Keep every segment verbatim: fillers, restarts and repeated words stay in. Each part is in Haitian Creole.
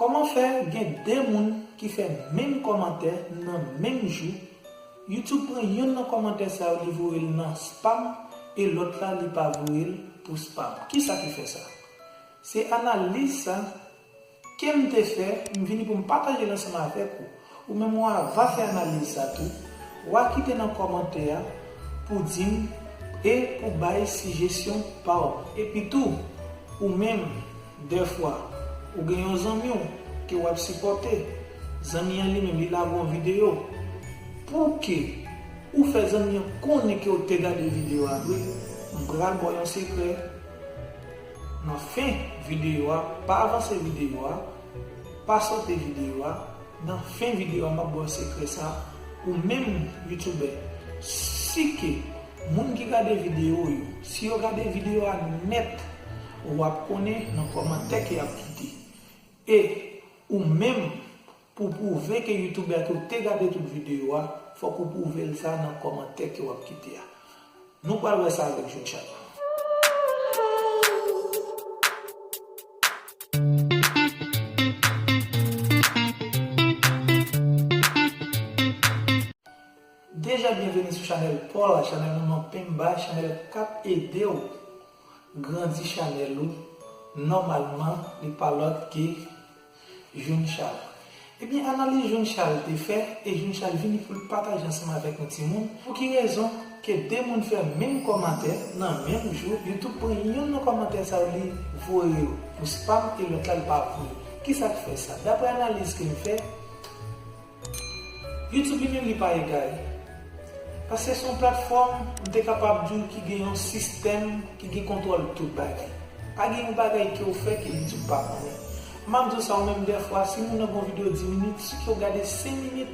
Kòman fè gen de moun ki fè menm kòmantè nan menm jou, YouTube pran yonn nan kòmantè sa yo, li voye l nan spam, e lòt la li pa voye l pou spam? Kisa ki fè sa? Se analiz sa ke m te fè, m vini pou m pataje l ansanm avèk ou. Ou menm ou ava fè analiz sa tou, w a kite nan kòmantè a pou di m e pou bay sijesyon pa w. Epi tou, ou menm, dèfwa, ou gen yon zanmi w ke w ap sipòte, zanmi an li menm li lage yon videyo, pou ke ou fè zanmi an konnen ke w te gade videyo a vre, m pral ba w yon sekrè. Nan fen videyo a, pa avanse videyo a, pa sote videyo a, nan fen videyo a, m ap ba w sekrè sa, ou menm youtubè, si ke moun ki gade videyo yo, si yo gade videyo a nèt, w ap konnen nan kòmantè ke y ap kite. E ou menm, pou pwouve ke youtubè a ke w te gade tout videyo a, fòk ou pwouve l sa nan kòmantè ke w ap kite a. Nou pral wè sa avèk June Charles. Deja byenveni sou chanèl pa w la, chanèl nou nan Pemba, chanèl k ap ede w grandi chanèl ou. Nòmalman, li pa lòt ke June Charles. Ebyen, analiz June Charles te fè, e June Charles vini pou l pataje ansanm avèk nou timoun. Pou ki rezon ke de moun fè menm kòmantè nan menm jou, YouTube pran yonn nan kòmantè sa yo, li voye yo pou spam, e lòt la, li pa voye? Kisa k fè sa? Daprè analiz ke m fè, YouTube li menm li pa egare. Paske se yon platfòm, m te kapab di w, ki gen yon sistèm, ki gen kontwòl tout bagay. Pa gen yon bagay ke w fè ke YouTube pa konnen. M ap di w sa, ou menm dèfwa, si moun nan gen yon videyo dis minit, si ke w gade senk minit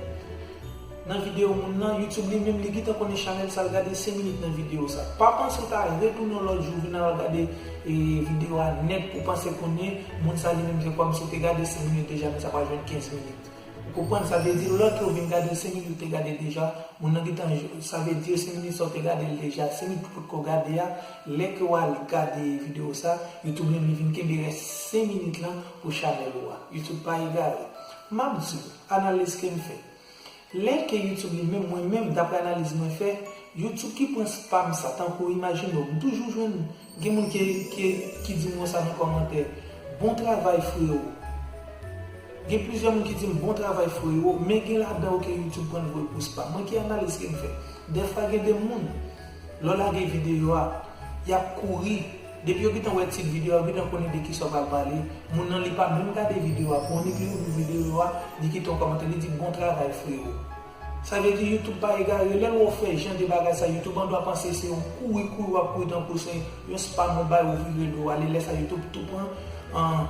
nan videyo moun nan, YouTube li menm li gentan konnen chanèl sa, l gade senk minit nan videyo sa. Pa panse w ta retounen yon lòt jou vin al gade, e, videyo a nèt pou panse konnen moun sa li menm se kòmsi w te gade senk minit deja, men sa pral jwenn kenz minit. Ou konprann? Sa vle di, lè ke w vin gade l senk minit, ou te gade deja, moun nan gentan, sa vle di, senk minit sa w te gade l deja, senk minit ou potko gade a, lè ke w al gade videyo sa, YouTube li, li vin kenbe rès senk minit lan pou chanèl ou a. YouTube pa egare. M ap di w, analiz ke m fè. Lè ke YouTube li menm, mwen menm, daprè analiz mwen fè, YouTube ki pran spam sa, tankou imajine w, m toujou jwenn, gen moun ki, ki, ki di m konsa nan kòmantè, "Bon travay, frewo." Gen plizyè moun ki di m, "Bon travay, frewo," men gen ladan yo ke YouTube pran voye pou spam. Mwen ki analiz ke m fè. Dèfwa gen de moun, lè w lage videyo a, y ap kouri. Depi yo gentan wè tit videyo a, yo gentan konnen de kisa w pral pale. Moun nan li pa menm gade videyo a. Pou annik li ouvri videyo a, li kite yon kòmantè, li di, "Bon travay, frewo." Sa vle di YouTube pa egare. Lè l wè w fè jan de bagay sa, YouTube an dwa panse se yon kouri kouri w ap kouri tankou se yon spam ou bay, ou vire do w ale. Lè sa YouTube tou pran, an,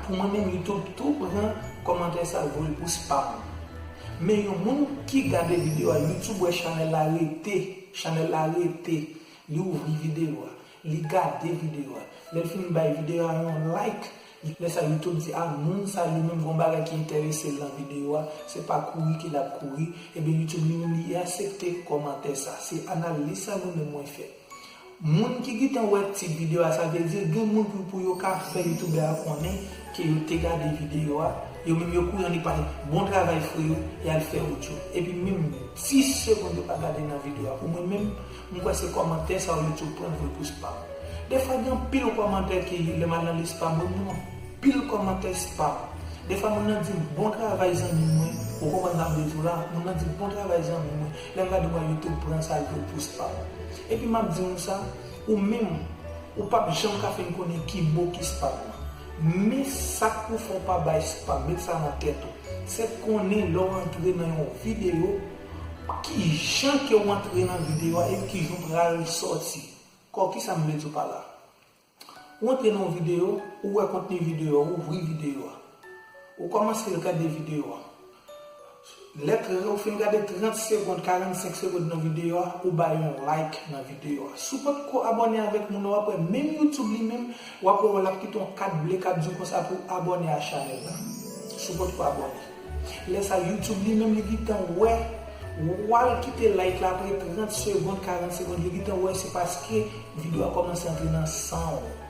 pou mwen menm YouTube tou pran kòmantè sa l voye l pou spam. Men yon moun ki gade videyo a, YouTube wè chanèl la rete, chanèl la rete, li ouvri videyo a, li gade videyo a. Lè l fin bay videyo a yon like, lè sa YouTube di, "A, moun sa li menm gon bagay ki enterese l nan videyo a, se pa kouri ke l ap kouri," ebyen YouTube li menm li aksepte kòmantè sa. Se analiz sa mwen menm mwen fè. Moun ki gentan wè tit videyo a, sa vle di gen moun pou, pou yo ka fè youtubè a konnen ke yo te gade videyo a, yo menm yo kouri annik pale, "Bon travay, freyo," y al fè wout yo. Epi menm dis segonn yo pa gade nan videyo a. Pou mwen menm, m kwè se kòmantè sa yo YouTube pran voye pou spam. Dèfwa gen anpil kòmantè ke lè m al nan lis pa mwen, m wè anpil kòmantè spam. Dèfwa moun nan di m, "Bon travay, zanmi mwen." Ou konprann sa m vle di w la? Moun nan di m, "Bon travay, zanmi mwen." Lè m gade w, YouTube pran sa l voye l pou spam. Epi m ap di w sa, ou menm, ou p ap janm ka fè n konnen ki mo ki spam nan. Men sa k pou fè w pa bay spam, met sa nan tèt ou. Se konnen lè w antre nan yon videyo, ki jan ke w antre nan videyo a epi ki jan w pral sòti. Kò, kisa m vle di w pa la? Ou antre nan yon videyo, ou wè kontni videyo a, ou ouvri videyo a. Ou kòmanse gade videyo a. Lè tr-, ou fin gade trant segonn, karannsenk segonn nan videyo a, ou bay yon like nan videyo a. Si w potko abòne avèk moun nan, w ap wè menm YouTube li menm, w ap wè l ap kite yon kat ble k ap di w konsa pou w abòne a chanèl la. Si w potko abòne. Lè sa, YouTube li menm li gentan wè, w al kite like la apre trant segonn, karant segonn, li gentan wè se paske videyo a kòmanse antre nan san w.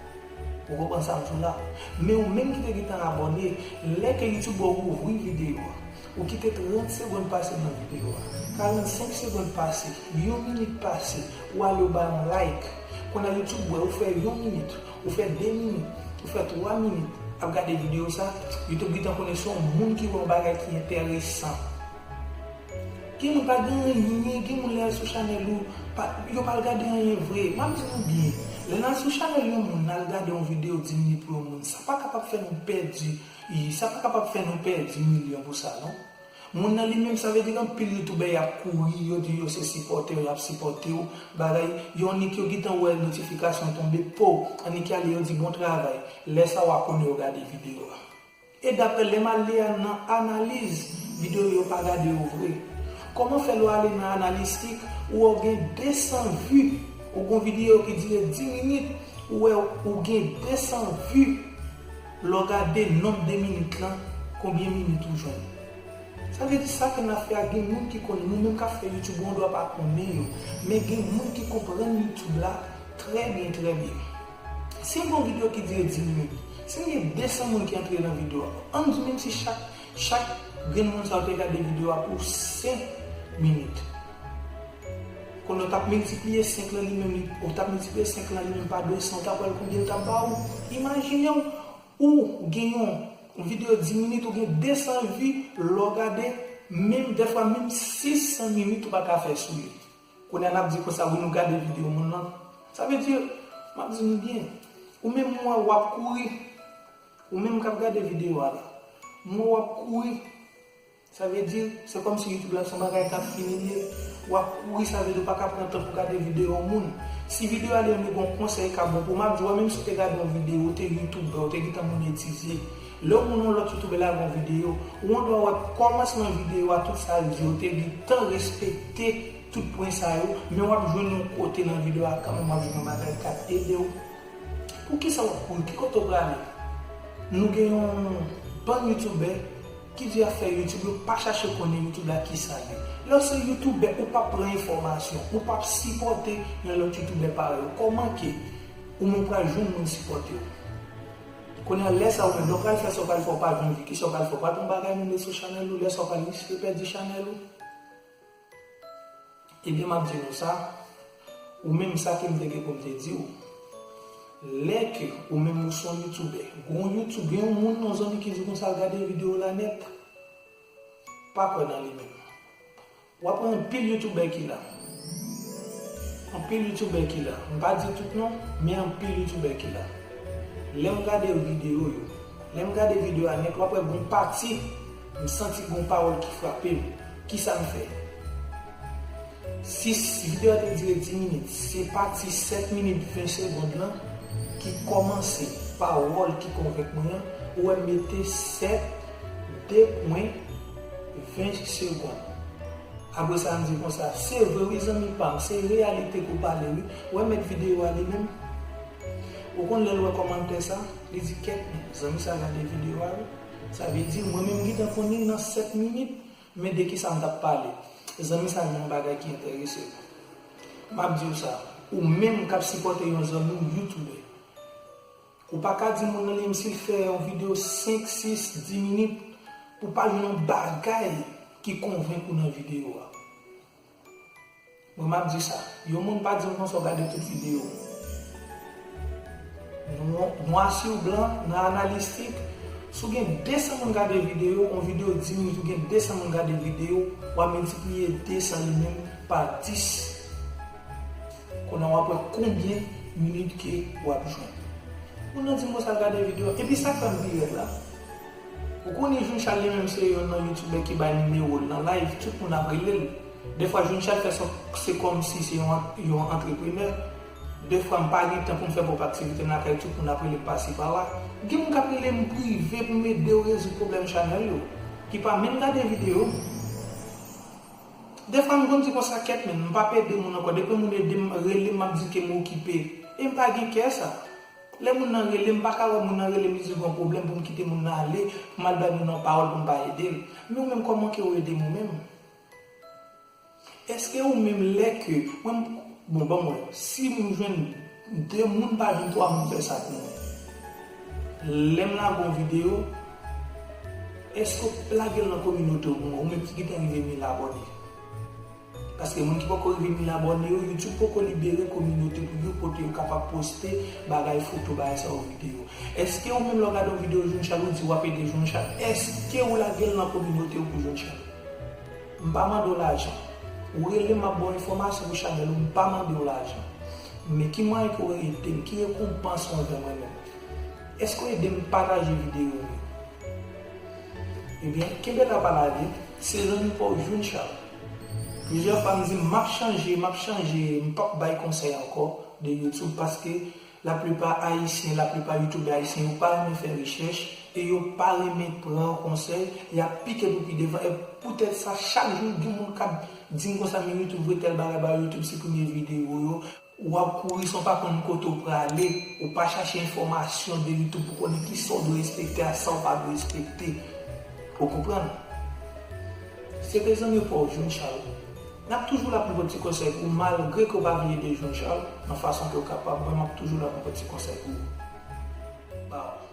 Ou konprann sa m di w la? Men ou menm ki te gentan abòne, lè ke YouTube ou ouvri videyo a, ou kite trant segonn pase nan videyo a, karannsenk segonn pase, yon minit pase, ou ale ou bay yon like. Kounye a YouTube wè ou fè yon minit, ou fè de minit, ou fè twa minit ap gade videyo sa, YouTube gentan konnen se yon moun ki wè yon bagay ki enteresan. Gen moun pa gen anyen, gen moun lè al sou chanèl ou, pa, yo pa al gade anyen vre. M ap di nou byen, lè n al sou chanèl yon moun, n al gade yon videyo dis minit pou yon moun, sa pa kapab fè nou pèdi, sa pa kapab fè nou pèdi milyon pou sa, non. Moun nan li menm, sa vle di gen anpil youtubè y ap kouri, yo di yo se sipòtè w, y ap sipòte w, bagay, yo annik yo gentan wè notifikasyon tonbe, po, annik y ale yo di bon travay, lè sa w a konnen yo gade videyo a. E daprè lè m ale a nan analiz, videyo yo pa gade yo vre. Kòman fè lè w ale nan analistik, ou wè w gen desan vi, ou gon videyo ki dire dis minit, ou wè ou gen desan vi, lè w gade nonb de minit lan, konbyen minit ou jwenn? Sa vle di sa ke n ap fè a, gen moun ki konn, nou menm k ap fè YouTube, ou dwa pa konnen yo, men gen moun ki konprann YouTube la trè byen, trè byen. Si m gon videyo ki dire dis minit, si m gen desan moun ki antre nan videyo a, ann di menm si chak, chak grenn moun sa yo te gade videyo a pou senk minit. Kounye a w t ap miltipliye senk lan li menm, li, ou t ap miltipliye senk lan li menm pa desan, w t ap wè l konbyen l t ap ba ou. Imajine w, ou gen yon videyo dis minit, ou gen desan vi, lè w gade, menm dèfwa menm sis san minit ou pa ka fè sou li. Kounye a n ap di konsa, wi, nou gade videyo moun nan. Sa vle di, m ap di nou byen, ou menm m wè w ap kouri, ou menm k ap gade videyo a la, m wè w ap kouri. Sa vle di, se kòmsi YouTube la se yon bagay k ap fini li ye. W ap kouri, sa vle di w pa ka pran tan pou gade videyo yon moun. Si videyo a li menm li gon konsèy k ap bon pou w, m ap di w, menm si w te gade yon videyo, ou te youtubè, ou te gentan monetize. Lè yon moun, yon lòt youtubè lage yon videyo, ou an dwa wè kòmansman videyo a, tout sa l di, ou te gentan respekte tout pwen sa yo, men w ap jwenn yon kote nan videyo a kanmenm, w ap jwenn yon bagay k ap ede w. Poukisa w ap kouri? Ki kote w prale? Nou gen yon bann youtubè ki di y ap fè YouTube, yo pa chache konnen YouTube la kisa l ye. Lè w se youtubè, ou p ap pran enfòmasyon, ou p ap sipòte yon lòt youtubè parèy ou. Kòman ke ou menm pral jwenn moun sipòte w? Kounye a, lè sa ou menm, lè w pral fè sa w pral fè, w pa jwenn vi, kisa w pral fè? W pral pran bagay moun met sou chanèl ou, lè sa w pral riske pèdi chanèl ou. Ebyen, m ap di nou sa, ou menm sa ke m te gen pou m te di w, lè ke ou menm ou se yon youtubè, gon youtube, gen yon moun nan zanmi ki di konsa l gade videyo la nèt, pa kwè nan li menm. W ap wè anpil youtubè ki la. Anpil youtubè ki la. M pa di tout non, men anpil youtubè ki la. Lè m gade videyo yo, lè m gade videyo a nèt, w ap wè gon pati, m santi gon pawòl ki frape m. Kisa m fè? Si videyo a te dire dis minit, se pati sèt minit ven segonn lan ki kòmanse pawòl ki konvenk mwen an, ou wè m mete sèt, de pwen, ven segonn. Apre sa, m di konsa, se vre wi zanmi pa m, se reyalite pou pale wi. Ou wè mèt videyo a li menm? Ou konn lè l wè kòmantè sa, li di kèt non, zanmi sa gade videyo a wi. Sa vle di, mwen menm m gentan konnen nan sèt minit, men de kisa m t ap pale? Zanmi sa gen yon bagay ki enterese l. M ap di w sa, ou menm k ap sipòte yon zanmi w youtubè, ou pa ka di moun nan li menm si l fè yon videyo senk, sis, dis minit, pou pa jwenn yon bagay ki konvenk ou nan videyo a. Mwen m ap di sa, yon moun pa di m konsa w gade tout videyo. Nwa, nwa sou blan, nan analistik, si w gen desan moun gade videyo, yon videyo dis minit, ou gen desan moun gade videyo, w ap miltipliye desan li menm pa dis. Kounye a w ap wè konbyen minit ke w ap jwenn. Moun nan di m konsa l gade videyo, epi sa k fè m pi rèd la, ou konnen Jean Charles li menm se youn nan youtubè ki bay nimewo l nan live, tout moun ap rele l. Dèfwa Jean Charles fè sa, se kòmsi se yon, yon antreprenè. Dèfwa m pa gen tan pou m fè pwòp aktivite m lakay, tout moun ap rele m pase pa la. Gen moun k ap rele m prive pou m ede yo rezoud pwoblèm chanèl yo, ki pa menm gade videyo m. Dèfwa m konn di konsa kèt menm, m p ap ede moun ankò. Depi moun ede m, rele m, m ap di ke m okipe. E m pa gen kè sa. Lè moun nan rele m, m pa ka wè moun nan rele m, li di l gon pwoblèm pou m kite moun nan ale, pou m al bay moun nan pawòl pou m pa ede l. Men ou menm, kòman ke w ede m ou menm? Èske ou menm lè ke, mwen, bon, ban m wè, si m jwenn de moun, pa jwenn twa moun fè sa pou mwen. Lè m lage yon videyo, èske w lage l nan kominote w pou mwen, ou menm ki gentan rive mil abòne? Paske moun ki poko rive mil abòne yo, YouTube poko libere kominote pou yo, kote yo kapab poste bagay, foto, bagay sa yo, videyo. Èske ou menm lè w gade yon videyo June Charles, ou di w ap ede June Charles? Èske ou lage l nan kominote w pou June Charles? M pa mande w lajan. Ou rele m, m ap ba w enfòmasyon pou chanèl ou, m pa mande w lajan. Men ki mwayen ke w ede m? Ki rekonpans ou anvè mwen menm? Èske w ede m pataje videyo m yo? Ebyen, kenbe la, pa lage, se zanmi pa w June Charles. Plizyè fwa m di m ap chanje, m ap chanje, m p ap bay konsèy ankò de YouTube paske laplipa ayisyen, laplipa youtubè ayisyen yo pa renmen fè rechèch e yo pa renmen pran konsèy, y ap pike pou pi devan. E poutèt sa, chak jou gen moun k ap di m konsa, men YouTube vre tèl bagay, bagay, YouTube siprime videyo yo. W ap kouri san w pa konn kote w prale, ou pa chache enfòmasyon de YouTube pou konnen kisa w dwe respekte ak sa w pa dwe respekte. Ou konprann? Se te zanmi pa w June Charles. N ap toujou la pou n pote ti konsèy pou w, malgre ke w pa vle ede June Charles nan fason ke w kapab, mwen m ap toujou la pou n pote ti konsèy pou ou. Ba w.